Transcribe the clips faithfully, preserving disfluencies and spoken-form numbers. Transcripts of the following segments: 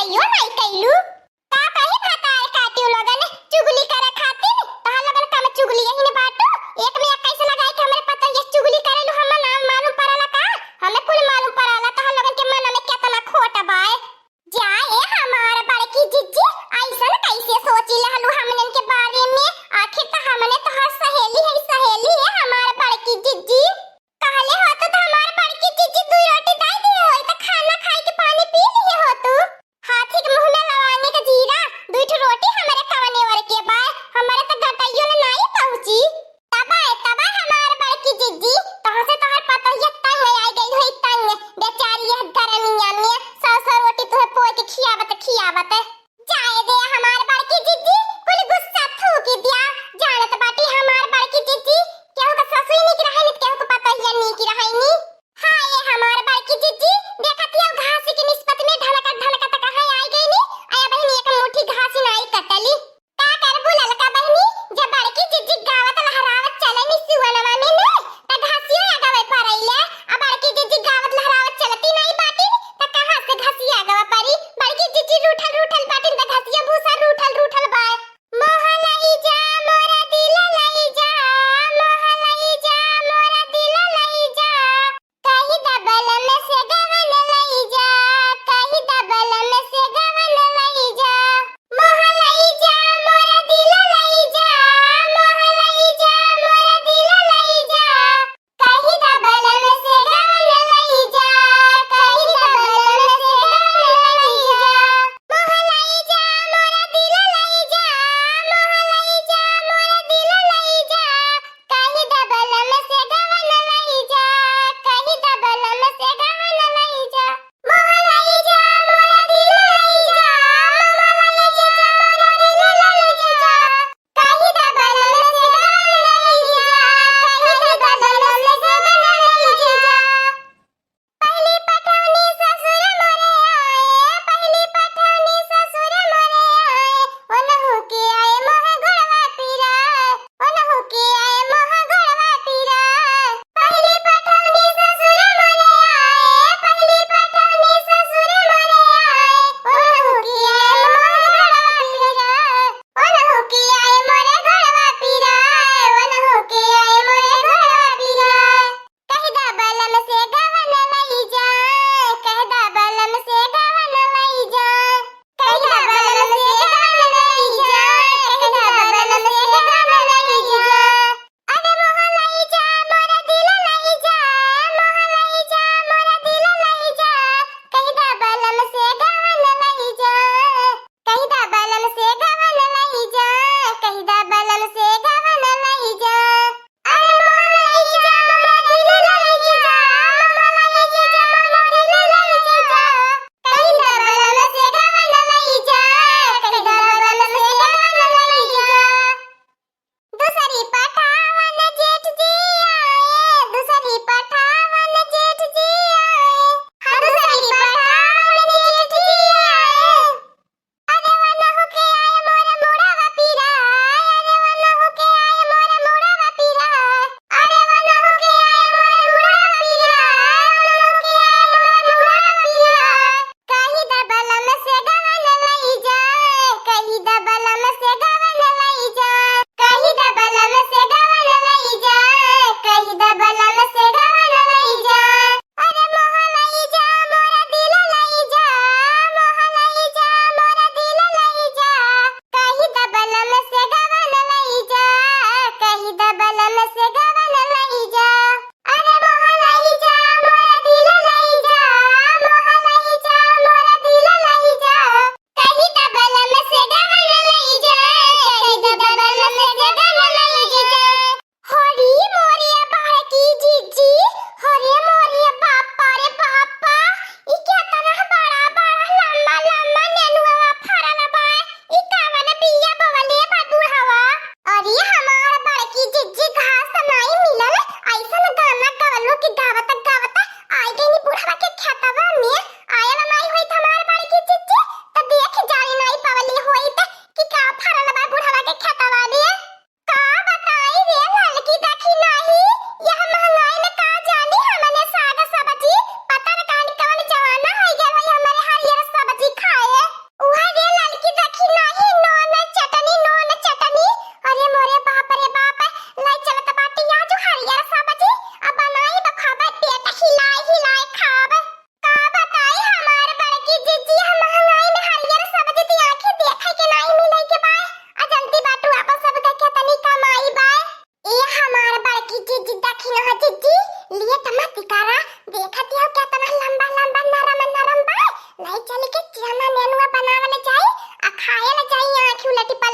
यो नाई कैलू। का कही भतार काटियो लोगन, चुगली करे खातिर? तहार लोगन का में चुगली यही ने बाटू? एक में इक्कीस लगाई के हमरे पतोहिया चुगली करेलू, हमें ना मालूम पड़ाला का? हमें कुल मालूम पड़ाला, तहार लोगन के मन में केतना खोट बाय। जा ए हमार बड़की जिज्जी, ऐसन कैसे सोची लहलू हमनन के बारे में? आखिर त हमने तोहार सहेली है, सहेली है हमार बड़की जिज्जी। कहले हो तो, तो हमार बड़की जिज्जी दुई रोटी दाई दिए होई, तो खाना खाई के पानी पी लिए हो तू। हाथी के मुंह में लवाने का जीरा, दुई ठो रोटी हमरे कवने वर के बाय, हमरे तो गटइयो ले नाई पहुंची। तबाय, तबाय हमार बड़की जिज्जी, तोहसे तोहर पतोहिया तंग आई गई होई तंग, बेचारी यह गरमिया में सौ सौ रोटी तुहे पोय के खियावत खियावत। जाए दे हमार बड़की जिज्जी,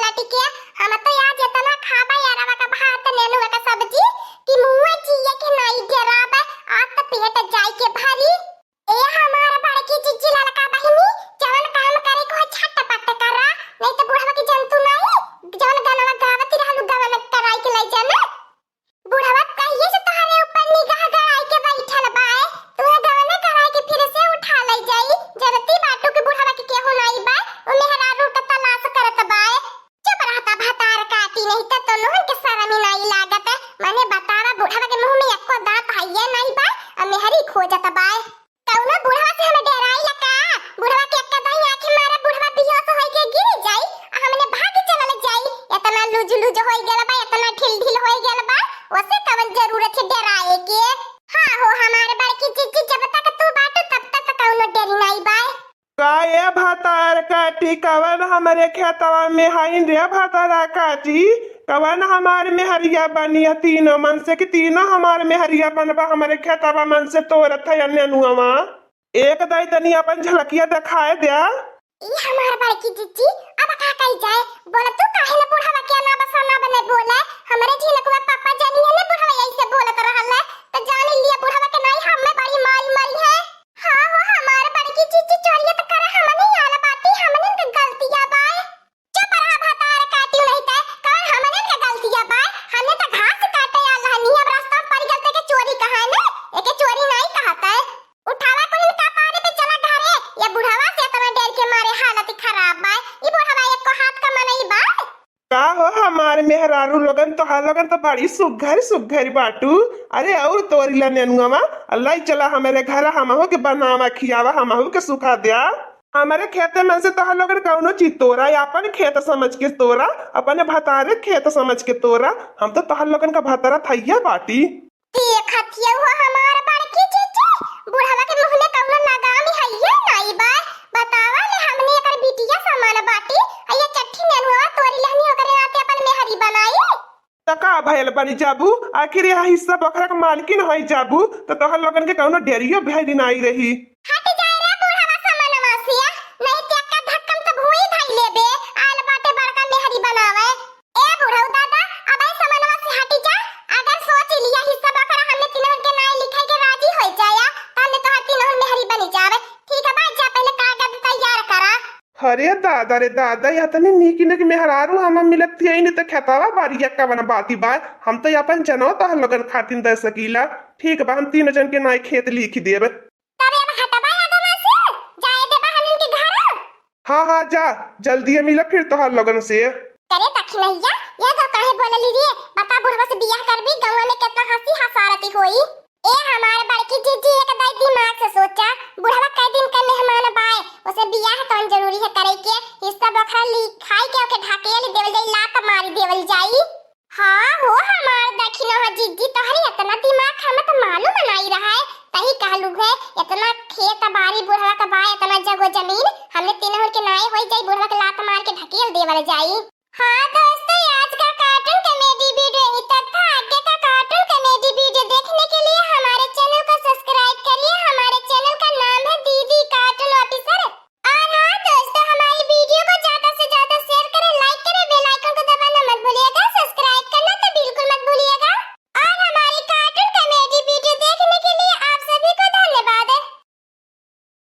काटी के, हम तो आज इतना खाबा यारवा का भात नेनुआ का सब्जी कि मुँह जिए के नाई डेराबे, आज तो पेट जाई के भरी। ए हमार बड़की जिज्जी ललका बहिनी, जवन काम करे को है झटपट करा, नहीं तो बुढ़वा के जनतू नाई, जवन गनवा गावत रहलू गवन कराई के लई जाना। बुढ़वा कहिए से तोहरे ऊपर निगाह गड़ाई के बैठल बाए, तुहे गवने कराई के फिर से उठा लई जाई, जनती बाटू के बुढ़वा के केहू नाई बा, उ मेहरारू के तलाश करत बाए। चुप रहता भतार काटी, नहीं तो तोनहन के शरम ही नाई लागत। माने बतावा, बुढ़वा के मुँह में एको दाँत हइये नाई बा, आ मेहरी खोजत बाए। कउनो बुढ़वा से हमें डेराई ला का? बुढ़वा के एक्का दाई आँखी मारे, बुढ़वा बेहोश होई के गिर जाई, आ हमने भाग चलल जाई। इतना लुज लुज होई गल बा, इतना ढील ढील होई गल बा, ओसे कवन जरूरत है डेराए के? हाँ हो हमार बड़की जिज्जी, जब तक तू बाटू तब तक कउनो डेरी नाई बाए। का ए भतार काटी, कवन हमरे खेतवा में हईन रे भतारा काटी? कवन हमार मेहरिया बनिया तीनों मन से कि तीनों हमार मेहरिया बनबा? हमरे खेतवा मन से तोरत है नेनुआ। एक दाई तनी अपन झलकिया देखाए द्या। ई हमार बड़की जिज्जी, अब का कही जाए? बोला तू काहे न बुढ़वा के अनाप शनाप न बोले? हमरे झिनकुआ पापा जानी है न बुढ़वा ऐसे बोलत रहल है, त जानी लिया बुढ़वा के नाई हमें बड़ी मारी मारी है। हाँ हो हमार बड़की जिज्जी, चोरियत करे हमनी आल बाटी, हमनी के गलतिया बाए। चुप रहा भतार काटी, नहीं ते कौन हमनी के गलतिया बाए? हमने त घास काटे आल रहनी, अब रास्ता में पड़ गल ते के चोरी कहा है न, एके चोरी नाई कहत है। उठावा कुल इनका पारे पे चला घरे, या बुढ़वा से इतना डेर के मारे हालत खराब बाए। ई बुढ़वा एको हाथ का मनई बाए। का हो हमार मेहरारू लोगन, तोहार लोगन तो बड़ी सुघर सुघर बाटू। अरे और तोरी ला नेनुआ, अल्लाह चला हमरे घर, हमहू के बनावा खियावा, हमहू के सुखा द्या। हमरे खेते मन से तोहार लोगन कौनो चीज तोरा, अपन खेत समझ के तोरा, अपने भतारे खेत समझ के तोरा। हम तो तोहार लोगन का भतारा थैया बाटी। देखत हियौ हो हमार बड़की जीजी, बुढ़वा के मुँह में कउनो लगाम हइये नाई बा। बतावा ले हमनी एकर बिटिया समान बाटी, आ ये चट्ठी नेनुआ तोरी लहनी ओकरे नाते अपन मेहरी बनाई। त का भयल बनी जाबू? आखिर यह हिस्सा बखरा के मालकिन होई जाबू, त तोहर लोगन के कउनो डेरियो भेरी नाई रही। हट जाए रे बुढ़वा समनवा से, नहीं ते एक्का धक्कम त भुई धई लेबे, आल बाटे बड़का मेहरी बनावे। ए बुढ़ऊ दादा, अबही समनवा से हटी जा। अगर सोच लिया हिस्सा बखरा हमने तिनहन के नाई लिखाई के राजी होई जाया, त हमने तोहर तिनहन मेहरी बनी जावे। ठीक है बा, जा पहले कागद तैयार करा। अरे दादा रे दादा, यह तनी नीक नीक मेहरारू हम मिलत थी, नहीं तो खेतावा बारिया कवन बाती बा। हम तो अपन जनवा तोहर लोगन खातिन दे सकीला। ठीक बा, हम तीनों जन के नाई खेत लिख देब। तबे अब हटबा आगवा से, जाए देबा हमन के घर। हाँ, हाँ, जा, जल्दी मिला फिर तोहार लोगन से। करे दखिनैया, ये तो काहे बोलली रे? बता, बुढ़वा से बियाह करबी, गौवा में कितना हंसी हसारती होई। ए हमार बड़की जीजी, एक दाई दिमाग से सोचा, बुढ़वा कई दिन का मेहमान बाए, उसे बियाह कौन जरूरी है करे के? हिस्सा बखरा लिखाई के ओके ढकेल देवल जाई, लात मारी देवल जाई। हाँ हो हमार दखिनहा जीजी, तोहरी इतना दिमाग हमें तो मालूम नाई रहा है। तही कहलू है, इतना खेत बारी बुढ़वा का बा, इतना जगह जमीन, हमने तीनों के नाई होई जाई, बुढ़वा के लात मार के ढकेल देवल जाई।